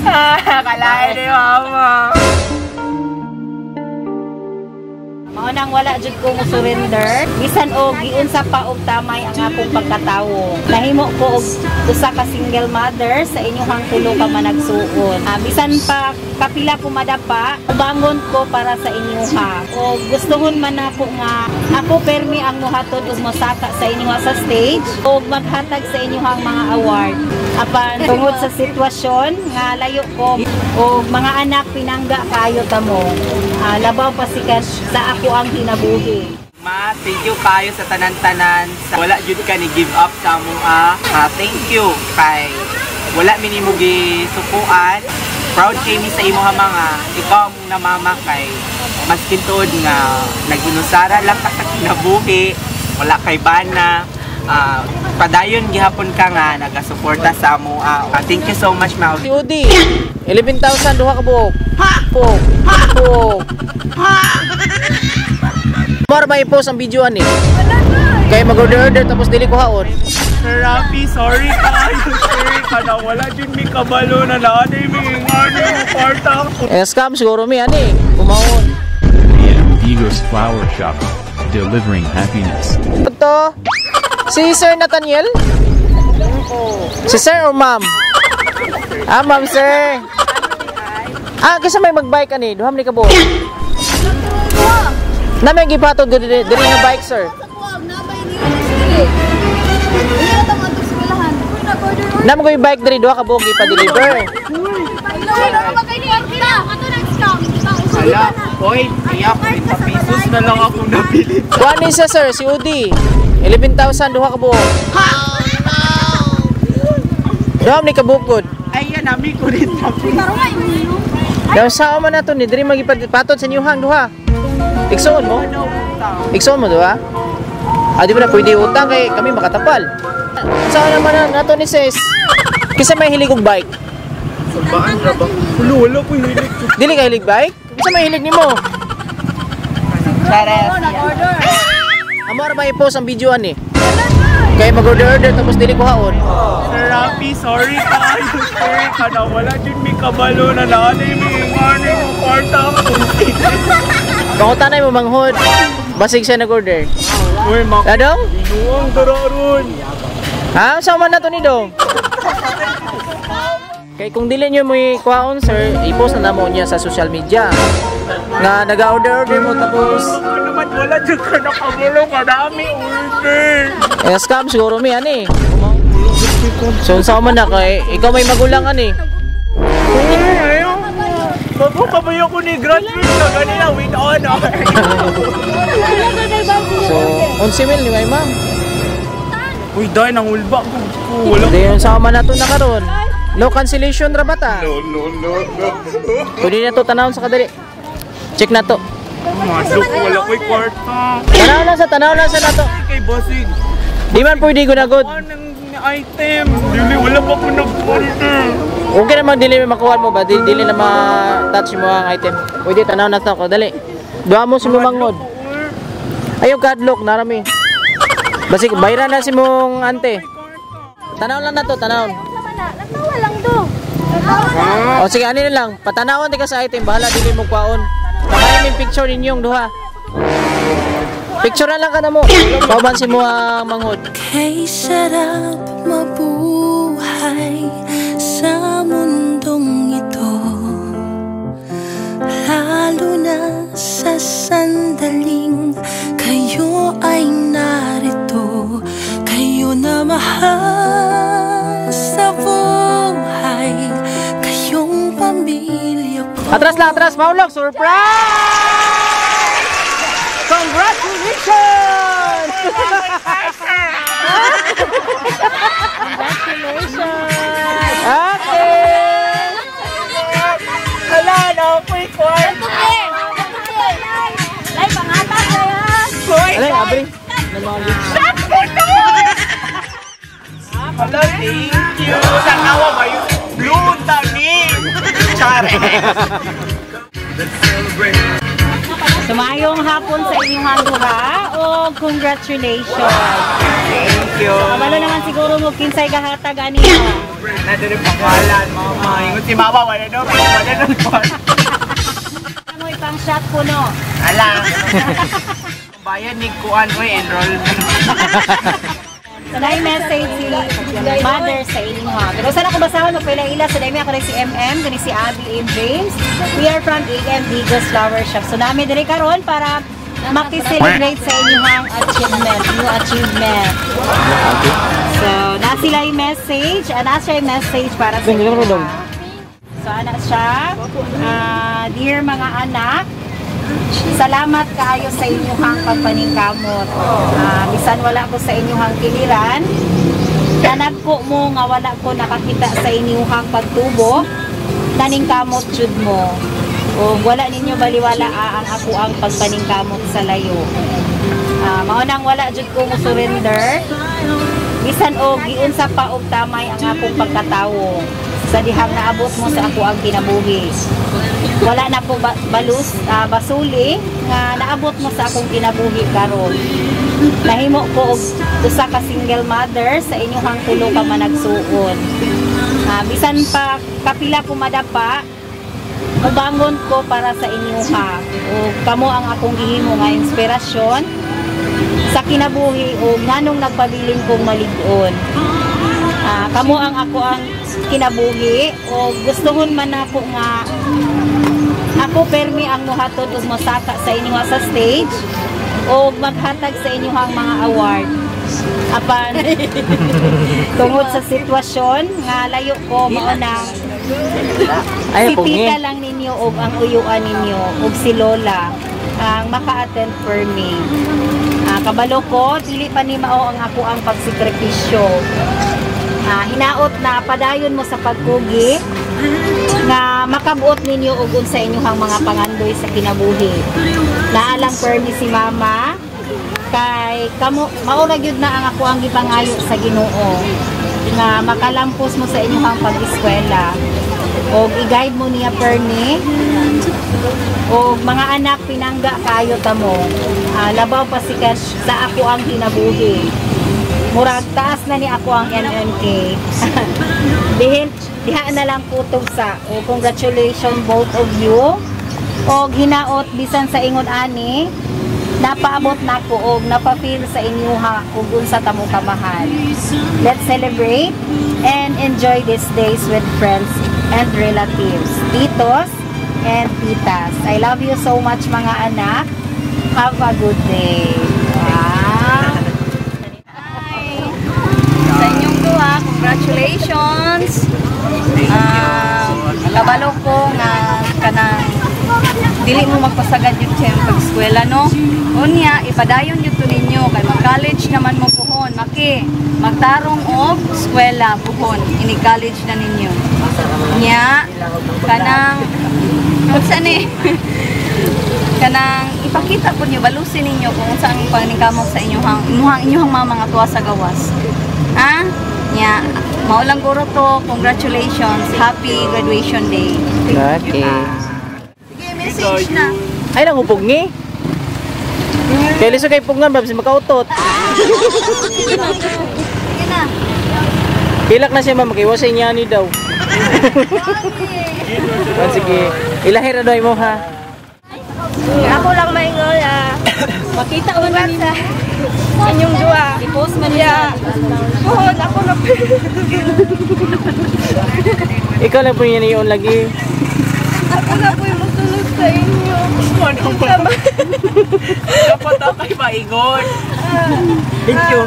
Kalain ni mama. Mao nang wala jud ko mo surrender. Bisan og giunsa pa og tamay ang akong pagkatawo. Nahimo ko og usa ka single mother sa inyong tulo ka managsuon. Bisan pa kapila ko madapa, bangon ko para sa inyoha. O gustuhon man nako nga ako permi ang mohatod ug mosaka sa inyoha sa stage ug maghatag sa inyohang mga award. Apan tungod sa sitwasyon nga layo ko og mga anak, pinangga kayo tamo. Labaw pa sikat sa ako ang kinabuhi. Ma, thank you kayo sa tanan-tanan. Wala jud ka ni give up sa among. Thank you kay wala mi nimo gisukuan. Proud kay mi sa imuha mga ikaw among namama kay maskin tuod nga naghinusara lang ka sa kinabuhi, wala kay bana. Padayon gihapon ka nga nagasuporta sa amo. Thank you so much, ma. Si Udi, 11,000 duha ka buok. Ha! Po. Mara may post ang video ani. Kay mag-order-order tapos dili ko haon. Sir Rafi, sorry kayo, sir. Kana wala jud mi kabalo na naa mi ingani mo kwarta. Eh, scam siguro mi ani. Kumaon. The Vigos Flower Shop, delivering happiness. Ito, si Sir Nathaniel? Si Sir or Ma'am? Ah, Ma'am Sir. Ah, kasi may magbike ani, duha man ni ka buok. Na may gipatod diri diri nga bike, sir. Na mo bike diri duha ka buok ipa-deliver. Hala, oy, iyak, 20 pesos na lang ako nabili. Kuha ni siya, sir, si Udi. 11,000 duha ka buok. Duha man ni ka buok. Ay, yan, nami ko rin Daw sa man nato ni diri magipatod sa inyuhang duha. Igsoon mo? Igsoon mo duha? Ah, di ba na pwede utang kay kami makatapal. Sa naman na nato ni sis? Kisa may hilig og bike. Saan ra ba? Wala, wala ko hilig. Dili ka hilig bike? Kisa may hilig nimo? Chares. Amo ra ba i-post ang video ani? Kay mag-order-order tapos dili ko haon. Sir Rafi, sorry kayo, sir. Kana wala jud mi kabalo na naa mi ingani mo kwarta. Pangutanay mo manghod. Basig siya nag-order. Uy, mak. Adong? Binuang dara ron. Ha? Sa man nato ni dong? Kay kung dili nyo mo kuhaon, sir, i-post na namo niya sa social media. Nga naga-order-order mo tapos Ano naman, wala jud ka nakabalo kadami order. Eh, scam siguro mi ani. So unsa man na kay ikaw may magulang ani. Uy, ayaw. Bago kabayo ko ni graduate na ganina with honor. So 11 mil ni may ma'am. Uy, dai nang ulba ko. Wala. Di unsa man nato na karon. No cancellation ra bata. No, no, no, no. Pwede na to tanawon sa kadali. Check na to. Masuk, wala ko'y kwarta. Tanaw lang sa nato. Kay basig. Di man pwede gunagod. Anong item? Dili, wala pa ko nag-order. Okay naman dili may makuha mo ba? Dili, dili na ma-touch mo ang item. Pwede tanaw na to ko dali. Duha mo si mangod. Ayaw kadlok narami. Basig bayra na si mong ante. Tanaw lang na to, tanaw. Natawa lang do. O sige, ani na lang. Patanawon ti ka sa item, bahala dili mo kwaon. Pakain yung picture ninyong duha. Picture na lang ka na mo. Pauban si mo ang manghod. Kay sarap mabuhay sa mundong ito, lalo na sa sandaling kayo ay narito. Kayo na mahal sa buhay, kayong pamilya ko. Atras lang, atras. Maulog, surprise! Congratulations! Congratulations! Okay! Hala, na ako'y kwarta. Lay, pangatak kaya. Alay, abri. Hala, thank you. Sa awa ba yung blue tani? Chare. Maayong hapon sa inyong duha o congratulations. Thank you. Kabalo naman siguro mo kinsay gahatag ani mo. Nandun yung pangalan, mama. Ingon si mama, wala no, wala no. Amoy pang shot puno. Ala. Bayad ni Kuan, oy, enrollment. So, na message si mother sa inyo ha. Pero sana ko basahon, magpaila-ila. So, dami ako rin si MM, gani si Abby and James. We are from AM Digos Flower Shop. So, nami diri karon para maki-celebrate sa inyong achievement, new achievement. So, na sila yung message. Ana siya yung message para sa inyo. Ha. So, ana siya. Dear mga anak, salamat kaayo sa inyong pagpaningkamot. Bisan wala ko sa inyong kiliran, nanagko mo nga wala ko nakakita sa inyong pagtubo, naningkamot jud mo. O wala ninyo baliwala ang ako ang pagpaningkamot sa layo. Mao nang wala jud ko mo surrender. Bisan og giunsa pa og tamay ang akong pagkatawo sa dihang naabot mo sa ako ang kinabuhi. Wala na ko balus basuli nga naabot mo sa akong kinabuhi karon. Nahimo ko og usa ka single mother sa inyong tulo ka managsuon. Bisan pa kapila ko madapa, mubangon ko para sa inyo ha. O kamo ang akong gihimo nga inspirasyon sa kinabuhi o nganong nagpabilin kong malig-on. Kamo ang ako ang kinabuhi o gustuhon man ako nga ako permi ang muhatod ug mosaka sa inyo sa stage o maghatag sa inyo ang mga award. Apan tungod sa sitwasyon nga layo ko mao nang Ay, si pungi. tita lang ninyo og ang uyuan ninyo og si lola ang maka-attend for me. Kabalo ko, dili pa ni mao ang ako ang pagsikripisyo. Hinaot na padayon mo sa pagkugi nga makabuot ninyo og unsa inyong mga pangandoy sa kinabuhi. Naalang permi si mama kay kamo mao ra gyud na ang ako ang gipangayo sa Ginoo nga makalampos mo sa inyong pag-eskwela og i-guide mo niya permi og mga anak pinangga kayo tamo. Labaw pa si Cash sa ako ang kinabuhi. Murag taas na ni ako ang MMK. Dihin diha na lang kutob sa. O congratulations both of you. Og hinaot bisan sa ingon ani napaabot nako og napa-feel sa inyo ha kung unsa tamo kamahal. Let's celebrate and enjoy these days with friends and relatives, titos and titas. I love you so much mga anak. Have a good day. Wow. Sa inyong duha, congratulations. Kabalo ko nga kanang dili mo magpasagad yun sa iyong pag-eskwela, no? Unya, ipadayon yun to ninyo kay mag-college naman mo puhon. Maki, magtarong og eskwela puhon. Ini-college na ninyo. Nya, kanang unsa ni? Kanang ipakita po niyo, balusin ninyo kung unsa ang paningkamot sa inyong inyong mga tuwa sa gawas. Ha? Nya, mao lang guro to. Congratulations. Happy graduation day. Okay. Sige, message na. Ay, nangupog ni. Kaya liso kay pugngan, babs, makautot. Sige na. Pilak na siya, ma'am. Makiwasay niya ni daw. Oh, sige. Ilahir na daw mo, ha? Ako lang maingon, Makita ko na sa inyong duha. I-post man niya. Puhon, ako na Ikaw lang po yun yun lagi. ako na po yung musulod sa inyo. Dapat akay maingon. Thank you.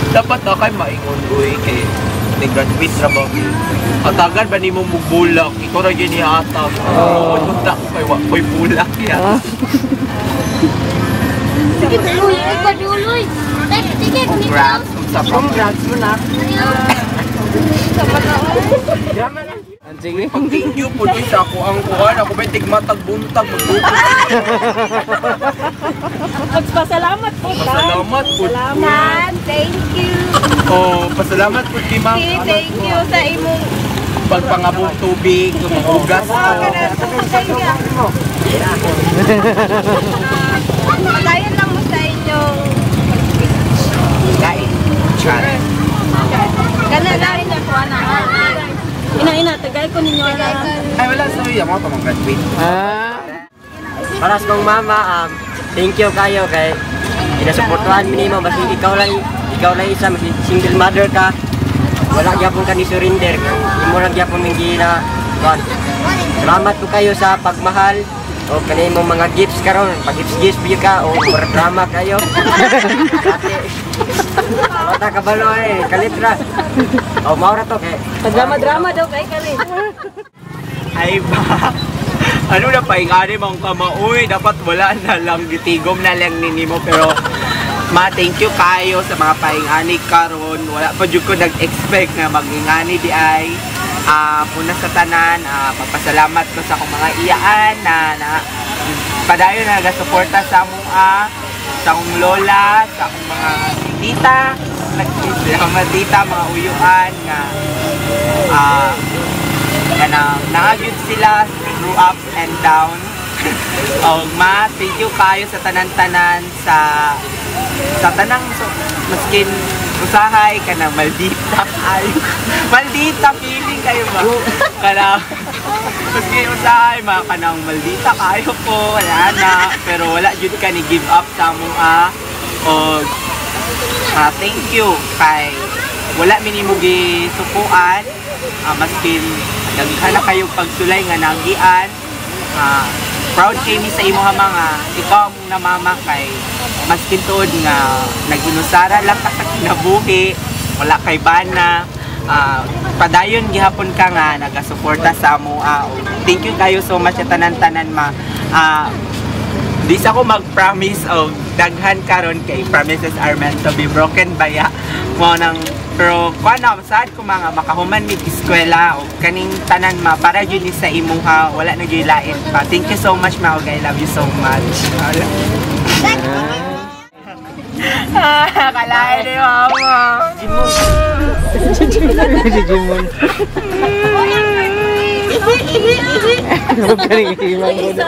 Dapat akay maingon, uy, kay nag-graduate na ba? Atagan ba ni mo mugulak? Ikaw ra gyud nihatag. Oo, oh. Ako kay wa ko'y bulak ya. Sige, duloy. Duloy. Sige, Congrats sa Congrats mo na. Sige. Thank you po din sa ako ang kuan. Ako ba tigmatag buntag magbuko. Magpasalamat po. Pasalamat po. Salamat. Thank you. Oh, pasalamat po kay ma'am. Thank you sa imong Pagpangabong tubig, hugas ko. Padayon lang mo sa inyong Lain. Char. Kana lain na ko ana. Ina ina tagay ko ninyo ana. Ay, wala. Sorry, ako pa mag-graduate. Ah. Para sa kong mama, thank you kayo kay ginasuportahan mi nimo basi ikaw lang isa maski single mother ka, wala gyapon ka ni surrender, imo lang gyapon ming gina kuan. Salamat ko kayo sa pagmahal o kani imong mga gifts karon, pag gifts gifts biyo ka o drama kayo. Ate, wala ka balo eh, kalitra. O mao ra to kay Drama-drama daw kay kali. Ay ba? Ano na paingani mong kamaoy? Dapat wala na lang, gitigom na lang ninimo. Pero ma, thank you kayo sa mga paingani karon. Wala pa jud ko nag-expect nga magingani di ay. Una sa tanan, papasalamat ko sa akong mga iyaan na padayon na nagasuporta sa among sa akong lola, sa akong mga tita, mga tita, mga uyuan nga kanang naagyud sila through ups and down. Og ma, thank you kayo sa tanan-tanan sa tanang so, maskin usahay kanang maldita kayo. Maldita feeling kayo ba? Kanang maskin usahay ma kanang maldita kayo ko, wala na, pero wala jud ka ni give up sa among og thank you kay wala mi nimo gisukuan, maskin daghan na kayong pagsulay nga nagian. Proud kay mi sa imuha mga ikaw ang namama kay maskin tuod nga naginusara lang ka sa kinabuhi, wala kay bana, padayon gihapon ka nga nagasuporta sa amoa. Thank you kayo so much sa tanan-tanan ma. Di sa ko mag-promise og daghan karon kay promises are meant to be broken baya mo nang, pero kuan na sad ko mga makahuman mig eskwela og kaning tanan ma para jud ni sa imuha, wala na gyud lain pa. Thank you so much ma, og I love you so much. Kalain ni mama. Si Jimon. Huwag ka rin iwan ko.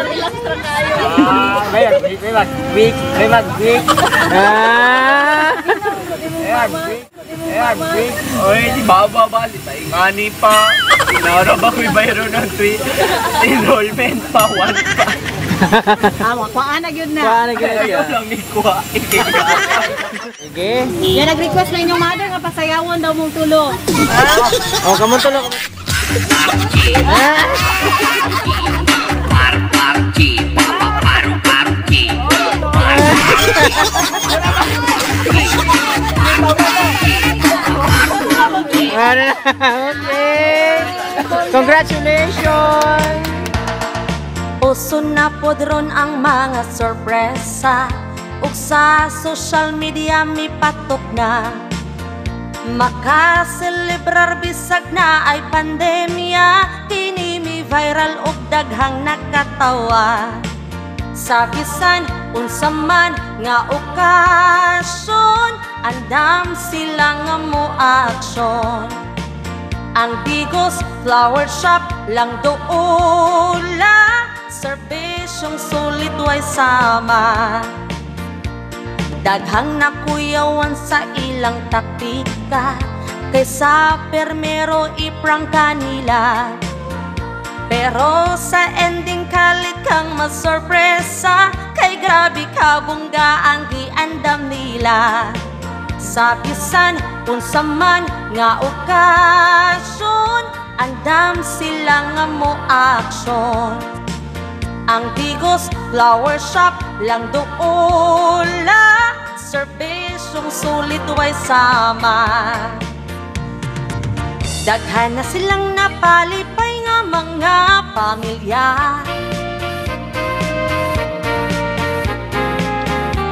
May may mag week, may mag week, Ah! may mag week, may mag week. Oy, di baba ba? Di pa ingani pa. Nara ba ko'y bayro ng enrollment pa, one pa. Awa, kuan na gyud na. Paano ka Ayaw lang ni kuha. Sige. Ya nag-request na inyong mother nga pasayawon daw mong tulo. Oh, kamu tulo. Ah! Ano na? Okay. Congratulations! Uso na pod ron ang mga sorpresa, ug sa social media mipatok na. Makaselebrar bisag na ay pandemya, kini mi viral ug daghang nakatawa. Sa bisan unsa man nga okasyon, andam sila nga mo aksyon. Ang Digos Flower Shop lang doula, serbisyong sulit way sama. Daghang nakuyawan sa ilang taktika, kaysa permero iprangka nila. Pero sa ending kalit kang masorpresa, kay grabe kabongga ang giandam nila. Sa bisan unsa man nga okasyon, andam sila nga mo aksyon. Ang Digos Flower Shop lang doula, serbisyong sulit way sama. Daghan na silang napalipay nga mga pamilya.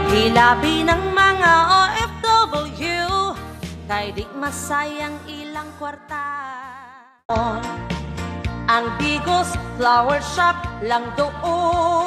Hilabi ng mga OFW, kay di masayang ilang kwarta. Ang Digos Flower Shop lang doon.